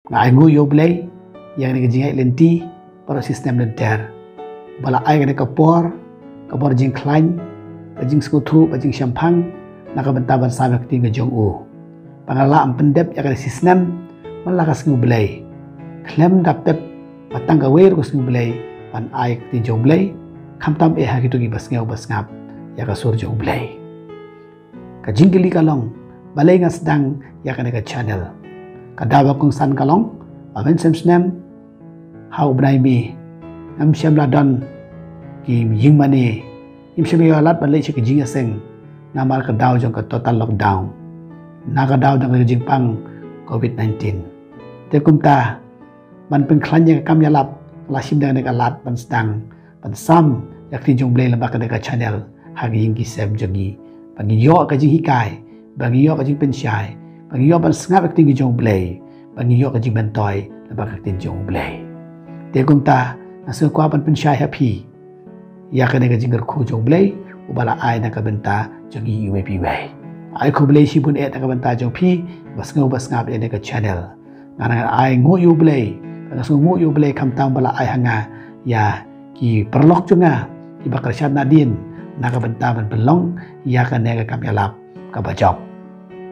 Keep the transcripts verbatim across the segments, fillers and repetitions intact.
Nga ai nguh ïa U Blei ïa kane ka jingïaid lynti baroh shi snem lynter, ba la ai kane ka por, ka bor jingkhlaiñ, ka jingsngewthuh, ka jingshemphang na ka bynta ban sam ïa ka ktien ka jong u. Ba nga lah ban pyndep ïa kane shi snem man la ka sngi U Blei, khlem da pep ba tang kawei ruh ka sngi U Blei, ban ai ka ktien jong U Blei, khamtam eh ha kito kiba sngew ba sngap ïa ka sur jong U Blei. Ka jingkylli ka long, balei nga sdang ïa kane ka channel? Ka daw ba kongsan ka long ba mynshem snem ha u bnai May, ngam shym la don ki ïing mane, ngim shym ïoh lad ban leit sha ka jingïaseng namar ka daw jong ka total lockdown, na ka daw jong ka jingpang covid nineteen. Te kumta, ban pynkhlaiñ ïa ka kam ïalap, la shim da kane ka lad ban sdang ban sam ïa ka ktien jong U Blei lyngba kane ka channel ha ka ïing ki sem jong ngi, ba ngin ïoh ka jinghikai, ba ngin ïoh ka jingpynshai, ba ngin ïoh ban sngap ïa ka ktien ka jong U Blei, ba ngin ïoh ka jingmyntoi lyngba ka ktien jong U Blei. Te kumta, nga sngewkwah ban pynshai ha phi ïa kane ka jingkyrkhu jong U Blei uba la ai na ka bynta jong ngi iwei pa iwei. Ai khublei shibun eh na ka bynta jong phi ba sngew ba sngap ïa kane ka channel. Nga, nga ai nguh ïa U Blei, nga sngew nguh ïa U Blei khamtam ba la ai ha nga ïa ki paralok jong nga kiba kyrshan nadien na ka bynta ban pynlong ïa kane ka kam ïalap kaba jop.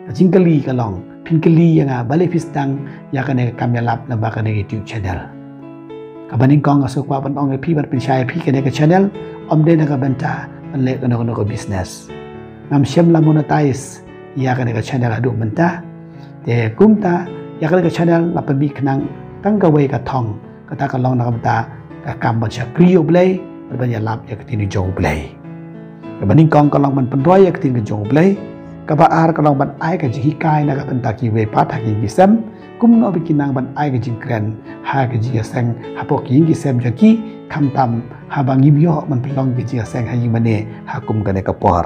Ka jingkylli ka long, phin kylli ïa nga, balei phi sdang ïa kane ka kam ïalap lyngba kane ka YouTube channel? Kaba nyngkong, nga sngewkwah ban ong ïa phi, ban pynshai ïa phi, kane ka channel ym dei na ka bynta ban leh kano kano ka business. Ngam shym la monetize ïa kane ka channel haduh mynta. Te kumta, ïa kane ka channel la pynmih khnang tang kawei ka thong, kata ka long na ka bynta ka kam ban shakri ïa U Blei, ban ïalap ïa ka ktien jong U Blei. Kaba nyngkong ka long ban pynroi ïa ka ktien ka jong U Blei. Kaba ar ka long ban ai ka jinghikai na ka bynta kiwei pat ha ki ïing ki sem, kumno ba kin nang ban ai ka jingkren ha ka jingïaseng hapoh ki ïing ki sem jong ki, khamtam haba ngim ïoh ban pynlong ka jingïaseng ha ïing mane ha kum kane ka por.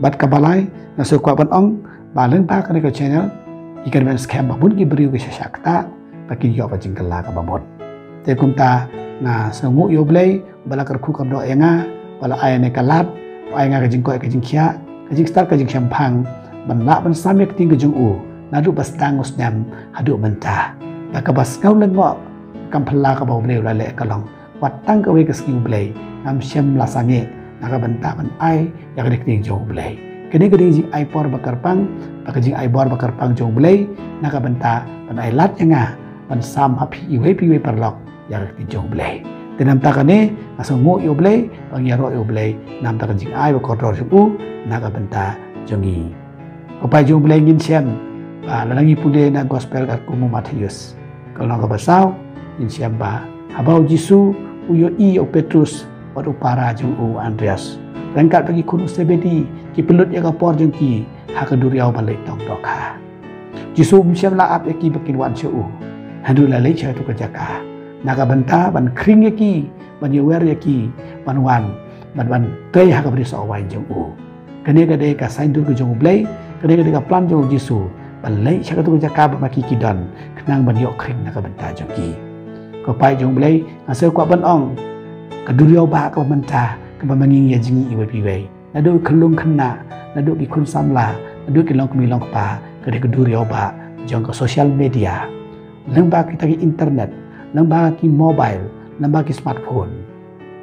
Bad kaba lai, nga sngewkwah ban ong ba lyngba kane ka channel, ki kyrmen skhem ba bun ki briew ki sha shah ktah ba kin ïoh ka jingkylla kaba mut. Te kumta, nga sngewnguh ïa U Blei ba la kyrkhu kyrdoh ïa nga, ba la ai ïa nga ka lad, ba ai ïa nga ka jingkoit ka jingkhiah, ka jingstad ka jingshemphang ban lah ban sam ïa ka ktien ka jong u naduh ba sdang u snem haduh mynta. Ba kaba sngew lyngngoh kam phylla kaba U Blei u la leh ka long, wat tang kawei ka sngi U Blei ngam shym la sangeh na ka bynta ban ai ïa ka ktien jong U Blei. Kane ka dei ka jingai por ba kyrpang, ba ka jingai bor ba kyrpang jong U Blei na ka bynta ban ai lad ïa nga ban sam ha phi iwei pa iwei paralok ïa ka ktien jong U Blei. Te namar kane nga sngewnguh ïa U Blei, ba ngi ïaroh ïa U Blei namar ka jingai ba kordor jong u na ka bynta jong ngi. Ko Paid jong U Blei, ngin shem ba lada ngi pule na gospel katkum u Mathaios, ka lynnong kaba saw, ngin shem ba haba u Jisu u ïohi ïa u Petrus bad u para jong u Andreas, ryngkat bad ki khun u Sebedi, ki pynlut ïa ka por jong ki ha ka duriaw ban leit tong dohkha. Jisu um shym la ap ïa ki ba kin wan sha u, hynrei u la leit sha katu ka jaka na ka bynta ban khring ïa ki, ban ïawer ïa ki ban wan, ban, ban trei ha kaba riewsawaiñ jong u. Kane ka dei ka saiñdur ka jong U Blei, kane ka dei ka plan jong u Jisu ban leit sha katu ka jaka ba ma ki ki don, khnang ban ïoh khring na ka bynta jong ki. Ko Paid jong U Blei, nga sngew kwah ban ong, ka duriaw ba kaba mynta kaba ma ngi ngi ïa jngi iwei pa iwei, naduh ki khyllung khynnah, naduh ki khun samla, naduh ki longkmie longkpa, ka dei ka duriaw ba jong ka social media, lyngba kita ki internet, lyngba ki mobile, lyngba ki smartphone.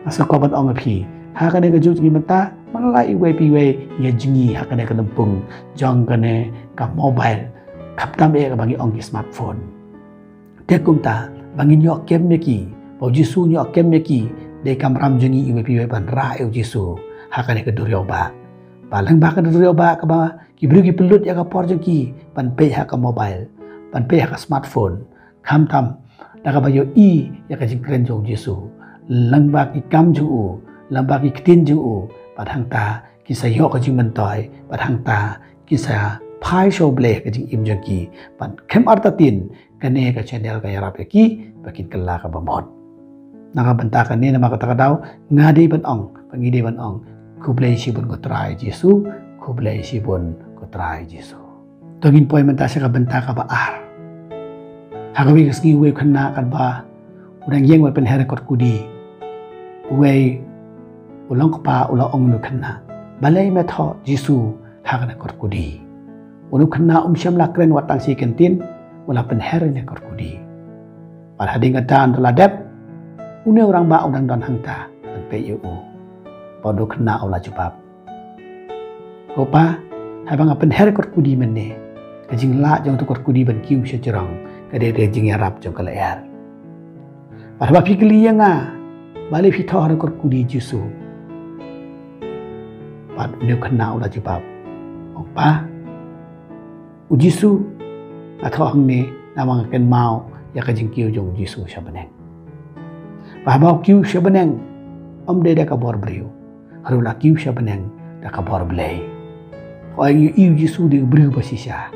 Nga sngew kwah ban ong ïa phi, ha kane ka juk jong ngi mynta, man la iwei pa iwei ngi ïa jngi ha kane ka lympung jong kane ka mobile, khamtam eh kaba ngi ong ki smartphone. Te kumta, ba ngin ïoh kem ïa ki, ba u Jisu un ïoh kem ïa ki, dei ka kamram jong ngi iwei pa iwei ban rah ïa u Jisu ha kane ka duriaw ba. Ba lyngba kane ka duriaw ba kaba ki briew ki pynlut ïa ka por jong ki ban peit ha ka mobile, ban peit ha ka smartphone, khamtam da kaba ïohi ïa ka jingkren jong u Jisu lyngba ki kam jong u, lyngba ki ktien jong u, bad hangta kin sa ïoh ka jingmyntoi, bad hangta kin sa phai sha U Blei ha ka jingim jong ki. Bad khlem artatien, kane ka channel ka ïarap ïa ki ba kin kylla kaba mut. Na ka bynta kane, namar kata ka daw, nga dei ban ong, ba ngi dei ban ong, khublei shibun ko Trai Jisu, khublei shibun ko Trai Jisu. To ngin poi mynta sha ka bynta kaba ar. Ha kawei ka sngi uwei u khynnah katba u dang ïeng ban pynher kot kudi, uwei u longkpa u la ong ïa u khynnah, balei me thoh Jisu ha kane kot kudi? U khynnah um shym la kren wat tang shi kyntien, u la pynher ïa kane ka kyrkudi. Bad hadien kata ynda la dep, une u rangbah u dang don hangta ban peit ïa u. Bad u khynnah u la jubab, "Ko Pa, haba nga pynher kyrkudi mynne, ka jinglah jong kata kyrkudi ban kiew sha jrong ka dei ka jingïarap jong ka lyer. Bad haba phi kylli ïa nga, balei phi thoh ha kyrkudi Jisu?" Bad une u khynnah u la jubab, "Ong Pa, u Jisu nga thoh hangne namar nga kynmaw ïa ka jingkiew jong u Jisu sha bneng. Bad haba u kiew sha bneng, ym dei da ka bor briew, hynrei u la kiew sha bneng da ka bor Blei. Hooid, ngi ïohi u Jisu u dei u briew ba shisha,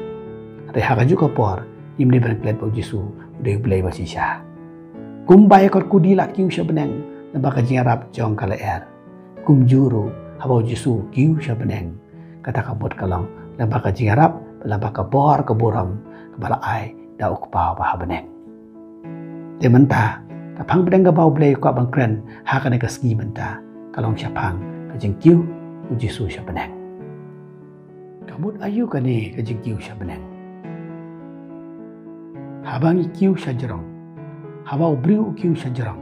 hynrei ha kajuh ka por ngim dei ban klet ba u Jisu u dei u Blei ba shisha. Kumba ïa ka kyrkudi la kiew sha bneng lyngba ka jingïarap jong ka lyer, kumjuh ruh haba u Jisu u kiew sha bneng, kata ka mut ka long lyngba ka jingïarap, lyngba ka bor ka burom kaba la ai da u Kpa uba ha bneng." Te mynta, ka phang pdeng kaba U Blei u kwah ban kren ha kane ka sngi mynta ka long shaphang ka jingkiew u Jisu sha bneng. Ka mut aïu kane ka jingkiew sha bneng? Haba ngi kiew sha jrong, haba u briew u kiew sha jrong,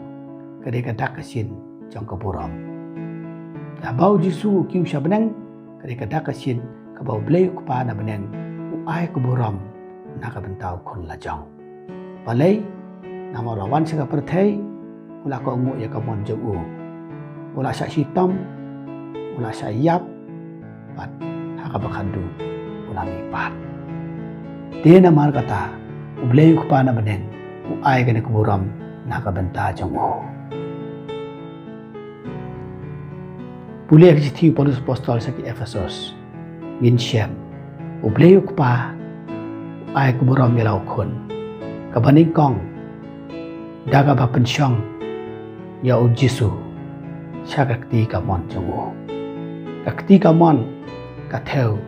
ka dei ka dak ka shin jong ka burom. Haba u Jisu u kiew sha bneng, ka dei ka dak ka shin kaba U Blei u Kpa na bneng u ai ka burom na ka bynta u Khun lajong. Balei? Namar u la wan sha ka pyrthei, u la kohnguh ïa ka mon jong u. U la shah shitom, u la shah ïap, bad ha kaba khatduh u la mihpat. Te namar kata, U Blei u Kpa na bneng u ai kane ka burom na ka bynta jong u. Pule ha ka shithi u Paulus Apostol sha ki Ephesos, ngin shem, U Blei u Kpa u ai ka burom ïa la u Khun, kaba nyngkong da kaba pynshong ïa u Jisu sha ka kti kamon jong u. Ka kti kamon ka thew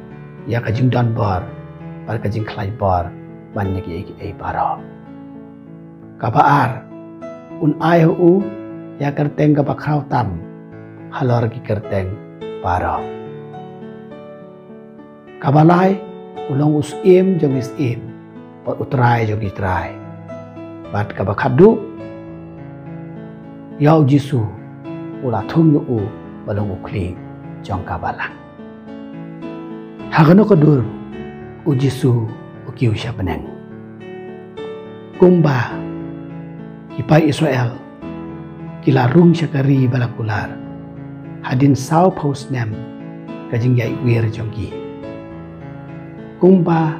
ïa ka jingdon bor bad ka jingkhlaiñ bor ban ïa kiei kiei baroh. Kaba ar, un ai ha u ïa ka kyrteng kaba khraw tam halor ki kyrteng baroh. Kaba lai, u long u Syiem jong ki syiem bad u Trai jong ki trai. Bad kaba khatduh, ïa u Jisu u la thung ïa u ba long u khlieh jong ka balang. Ha kano ka dur u Jisu u kiew sha bneng? Kumba ki paid Israel ki la rung sha ka ri ba la kular hadien sawphew snem ka jingïaid wir jong ki. Kumba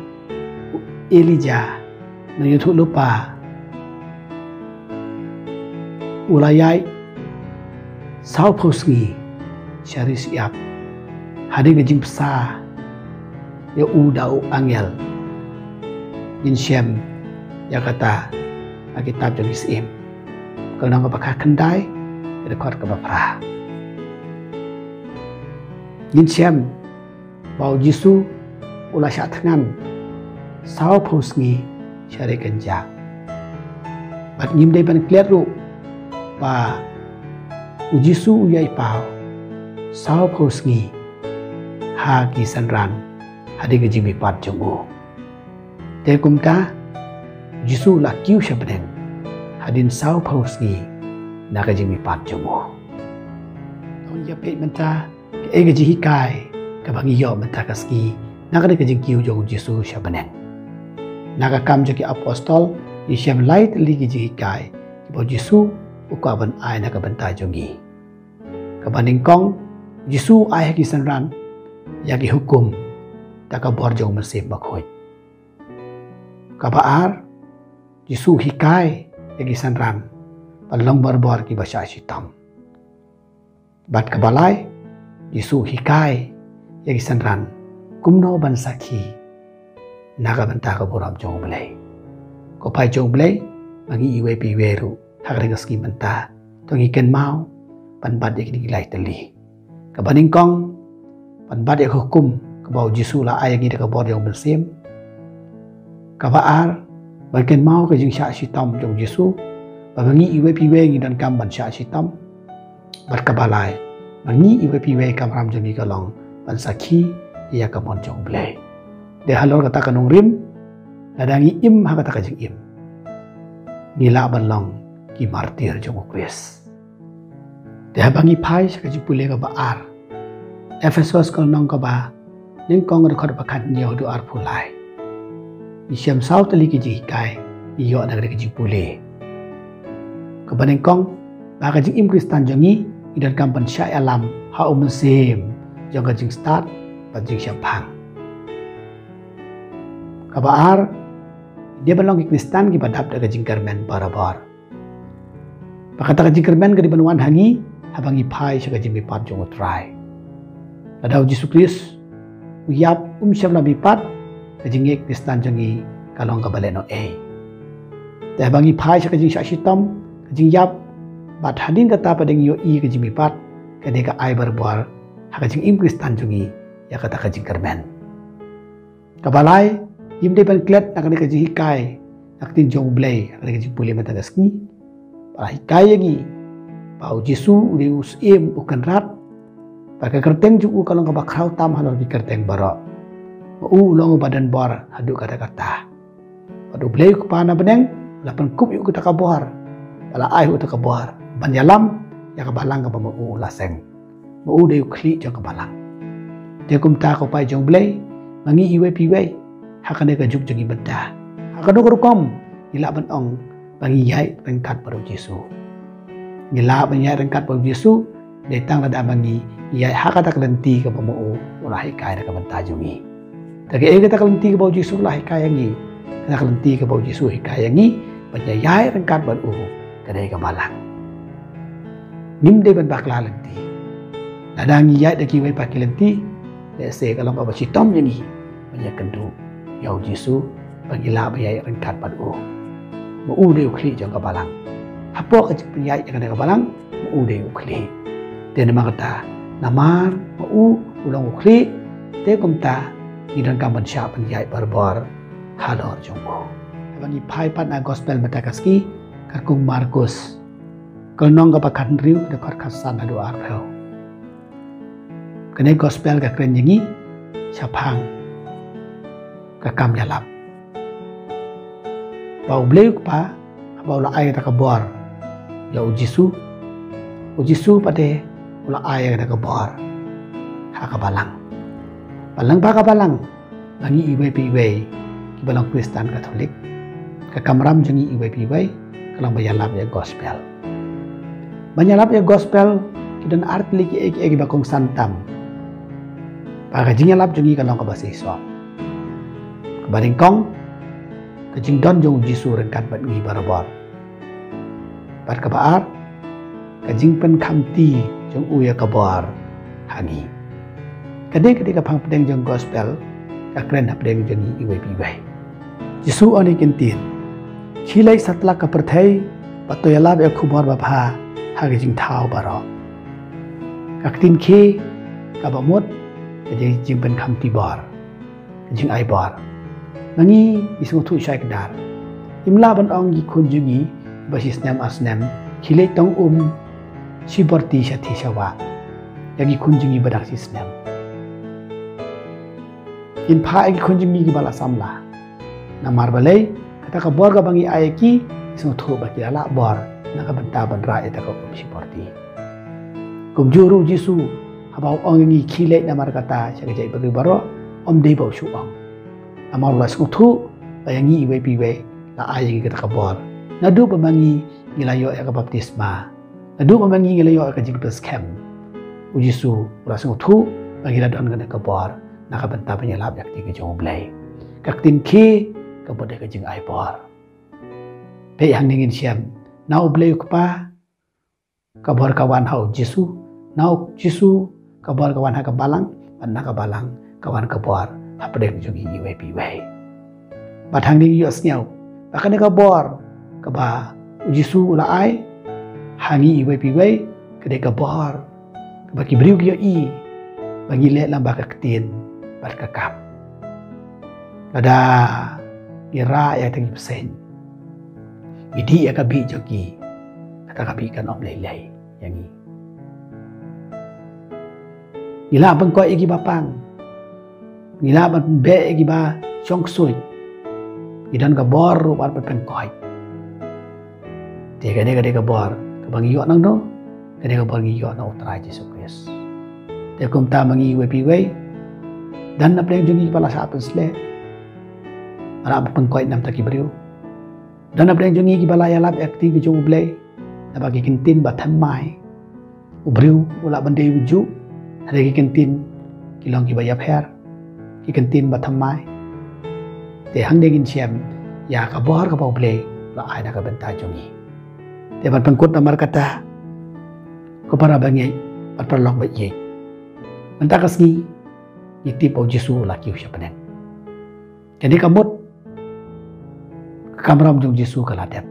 u Elijah nongïathuhlypa u la ïaid sawphew sngi sha ri shyiap hadien ka jingbsa ïa u da u angel. Ngin shem ïa kata ha kitab jong ki Syiem, ka lynnong kaba khatkhyndai, ka dkhot kaba phra. Ngin shem ba u Jisu u la shah thngan sawphew sngi sha ri kynjah. Bad ngim dei ban klet ruh ba u Jisu u ïai paw sawphew sngi ha ki synran hadien ka jingmihpat jong u. Te kumta, u Jisu u la kiew sha bneng hadien sawphew sngi na ka jingmihpat jong u. To ngin ïa peit mynta kaei ka jinghikai kaba ngi ïoh mynta ka sngi na kane ka jingkiew jong u Jisu sha bneng. Na ka Kam jong ki Apostol ngi shem lai tylli ki jinghikai kiba u Jisu u kwah ban ai na ka bynta jong ngi. Kaba nyngkong, u Jisu u ai ha ki synran ïa ki hukum da ka bor jong u Mynsiem Bakhuid. Kaba ar, u Jisu u hikai ïa ki synran ban long barabor kiba shah shitom. Bad kaba lai, u Jisu u hikai ïa ki synran kumno ban sakhi na ka bynta ka burom jong u Blei. Ko paid jong u Blei, ma ngi iwei pa iwei ruh ha kane ka sngi mynta, to ngin kynmaw ban bat ïa kine ki lai tylli. Kaba nyngkong, ban bat ïa ka hukum kaba u Jisu u la ai ïa ngi da ka bor jong u Mynsiem. Kaba ar, ban kynmaw ka jingshah shitom jong u Jisu, ba ma ngi iwei pa iwei ngi donkam ban shah shitom. Bad kaba lai, ma ngi iwei pa iwei ka kamram jong ngi ka long ban sakhi ïa ka mon jong u Blei. Te halor kata ka nongrim, Lada ngi im ha kata ka jingim, ngi lah ban long ki martir jong u Khrist. Te haba ngi phai sha ka jingpule kaba ar, Ephesos ka lynnong kaba nyngkong, dkhot ba khathynñiew haduh arphew lai. Ngi shem saw tylli ki jinghikai ngi ïoh na ka jingpule. Kaba nyngkong, ba ka jingim Khristan jong ngi, ngi donkam ban shah ïalam ha u mynsiem jong ka jingstad bad jingshemphang. Kaba ar, ngi dei ban long ki Khristan kiba dap da ka jingkyrmen barabor. Ba kata ka jingkyrmen ka dei ban wan ha ngi haba ngi phai sha ka jingmihpat jong u Trai. Lada u Jisu Khrist u ïap, um shym la mihpat, ka jingngeit Khristan jong ngi ka long kaba lehnohei. Te haba ngi phai sha ka jingshah shitom, ka jingïap, bad hadien kata pat ngi ïohi ka jingmihpat, ka dei ka ai barabor ha ka jingim Khristan jong ngi ïa kata ka jingkyrmen. Kaba lai, ngim dei ban klet na kane ka jinghikai na ka ktien jong u Blei ha kane ka jingpule mynta ka sngi. Ba la hikai ïa ngi ba u Jisu u dei u Syiem, u Kynrad. Ba ka kyrteng jong u ka long kaba khraw tam halor ki kyrteng baroh. Ba u u long uba don bor haduh katta katta. Bad u Blei u Kpa na bneng u la pynkup ïa u kata ka bor. Ba la ai ïa u kata ka bor ban ïalam ïa ka balang kaba ma u u la seng. Ma u dei u khlieh jong ka balang. Te kumta ko paid jong u Blei, ma ngi iwei pa iwei ha kane ka juk jong ngi mynta, ha kano ka rukom ngi lah ban ong ba ngi ïaid ryngkat bad u Jisu? Ngi lah ban ïaid ryngkat bad u Jisu dei tang lada ma ngi ïaid ha kata ka lynti kaba ma u u la hikai na ka bynta jong ngi. Te kaei kata ka lynti kaba u Jisu u la hikai ïa ngi? Kata ka lynti kaba u Jisu u hikai ïa ngi ban ïaid ryngkat bad u ka dei ka balang. Ngim dei ban bakla lynti. Lada ngi ïaid da kiwei pat ki lynti, lehse ka long kaba shitom ïa ngi ban ïakynduh ïa u Jisu, ba ngi lah ban ïaid ryngkat bad u. Ma u dei u khlieh jong ka balang. Hapoh ka jingpynïaid ïa kane ka balang, ma u dei u khlieh. Te namar kata, namar ma u u long u khlieh, te kumta ngi donkam ban shah pynïaid barabor halor jong u. Haba ngi phai pat na gospel mynta ka sngi, ka kung Markus, ka lynnong kaba khathynriew, dkhot khatsan haduh arphew. Kane gospel ka kren ïa ngi shaphang ka kam ïalap. Ba u Blei u Kpa, haba u la ai kata ka bor ïa u Jisu, u Jisu pat de u la ai kata ka bor ha ka balang. Balang, ba ka balang, ba ngi iwei pa iwei kiba long Khristan Katholik, ka kamram jong ngi iwei pa iwei ka long ban ïalap ïa gospel. Ban ïalap ïa gospel, ki don artylli kiei kiei kiba kongsan tam. Ba ka jingïalap jong ngi ka long kaba shisha. Kaba nyngkong, ka jingdon jong u Jisu ryngkat bad ngi barabor. Bad kaba ar, ka jingpynkhamti jong u ïa ka bor ha ngi. Ka dei, ka dei ka phang pdeng jong gospel, ka kren hapdeng jong ngi iwei pa iwei. Jisu u ong ïa ki ktien, khie leit satlak ka pyrthei bad to ïalap ïa ka khubor babha ha ki jingthaw baroh. Ka ktien khie kaba mut ka dei jingpynkhamti bor, ka jingai bor. Ma ngi ngi sngewthuh shai kdar. Ngim lah ban ong ki khun jong ngi ba shi snem ar snem, khie leit tong um shi por ti sha ti sha wah ïa ki khun jong ngi ba dang shi snem. Ngin phah ïa ki khun jong ngi kiba la samla. Namar balei, kata ka bor kaba ngi ai ïa ki, ngi sngewthuh ba ki la lah bor na ka bynta ban rah ïa kata ka um shi por ti. Kumjuh ruh u Jisu, haba u ong ïa ngi khie leit namar kata sha ka jaitbynriew baroh, um dei ba u shu ong. Namar u la sngewthuh ba ïa ngi iwei pa iwei la ai ïa ngi kata ka bor. Naduh ba ma ngi ngi la ïoh ïa ka baptisma, naduh ba ma ngi ngi la ïoh ïa ka jingpynskhem, u Jisu u la sngewthuh ba ngi la don kane ka bor na ka bynta ban ïalap ïa ka ktien ka jong u Blei. Ka ktien khie ka mut dei ka jingai bor. Peit hangne ngin shem, na u Blei u Kpa ka bor ka wan ha u Jisu, na u Jisu ka bor ka wan ha ka balang, bad na ka balang ka wan ka bor hapdeng jong ngi iwei pa iwei. Bad hangne ngi ïohsngew ba kane ka bor kaba u Jisu u la ai ha ngi iwei pa iwei, ka dei ka bor kaba ki briew ki ïohi ba ngi leh lyngba ka ktien bad ka kam. Lada ngi rah ïa kata ki bseiñ, ngi dih ïa ka bih jong ki, kata ka bih kan ym lei lei ïa ngi. Ngi lah ban koit ïa kiba pang, ngi lah ban beh ïa kiba shong ksuid. ngi don ka bor ruh ban pynkoit. Te kane ka dei ka bor kaba ngi ïoh nangno? Kane ka bor ngi ïoh na U Trai Jisu Khrist. Te kumta ma ngi iwei pa iwei, don napdeng jong ngi kiba la shah pynsleh, ba la pynkoit namar ki briew. Don napdeng jong ngi kiba la ïalap ïa ka ktien ka jong U Blei, naba ki kyntien ba thymmai. U briew u lah ban dei ujuh, hynrei ki kyntien ki long kiba ïapher, ki kyntien ba thymmai. Te hangne ngin shem ïa ka bor kaba U Blei u la ai na ka bynta jong ngi. Te ban pynkut namar kata, ko para bangeit bad paralok ba ïeit, mynta ka sngi ngi tip ba U Jisu u la kiew sha bneng. Kane ka mut ka kamram jong U Jisu ka la dep.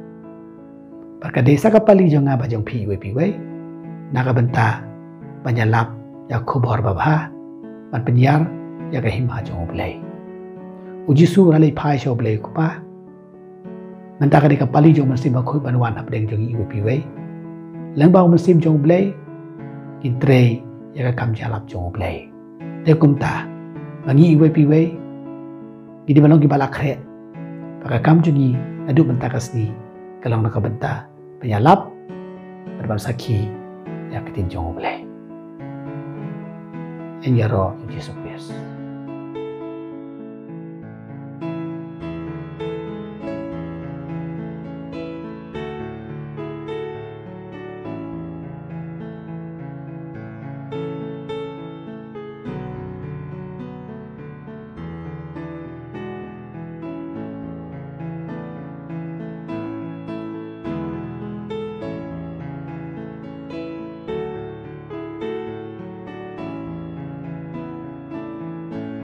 Bad ka dei sa ka pali jong nga bad jong phi iwei pa iwei na ka bynta ban ïalap ïa ka khubor babha, ban pynïar ïa ka hima jong U Blei. U Jisu u la leit phai sha U Blei U Kpa. Mynta ka dei ka pali jong U Mynsiem Bakhuid ban wan hapdeng jong ngi iwei pa iwei. Lyngba U Mynsiem jong U Blei ngin trei ïa ka kam jingïalap jong U Blei. Te kumta ma ngi iwei pa iwei, ngi dei ban long kiba la khreh ba ka kam jong ngi naduh mynta ka sngi ka long na ka bynta ban ïalap bad ban sakhi ïa ka ktien jong U Blei. Ïaroh ïa U Jisu Khrist.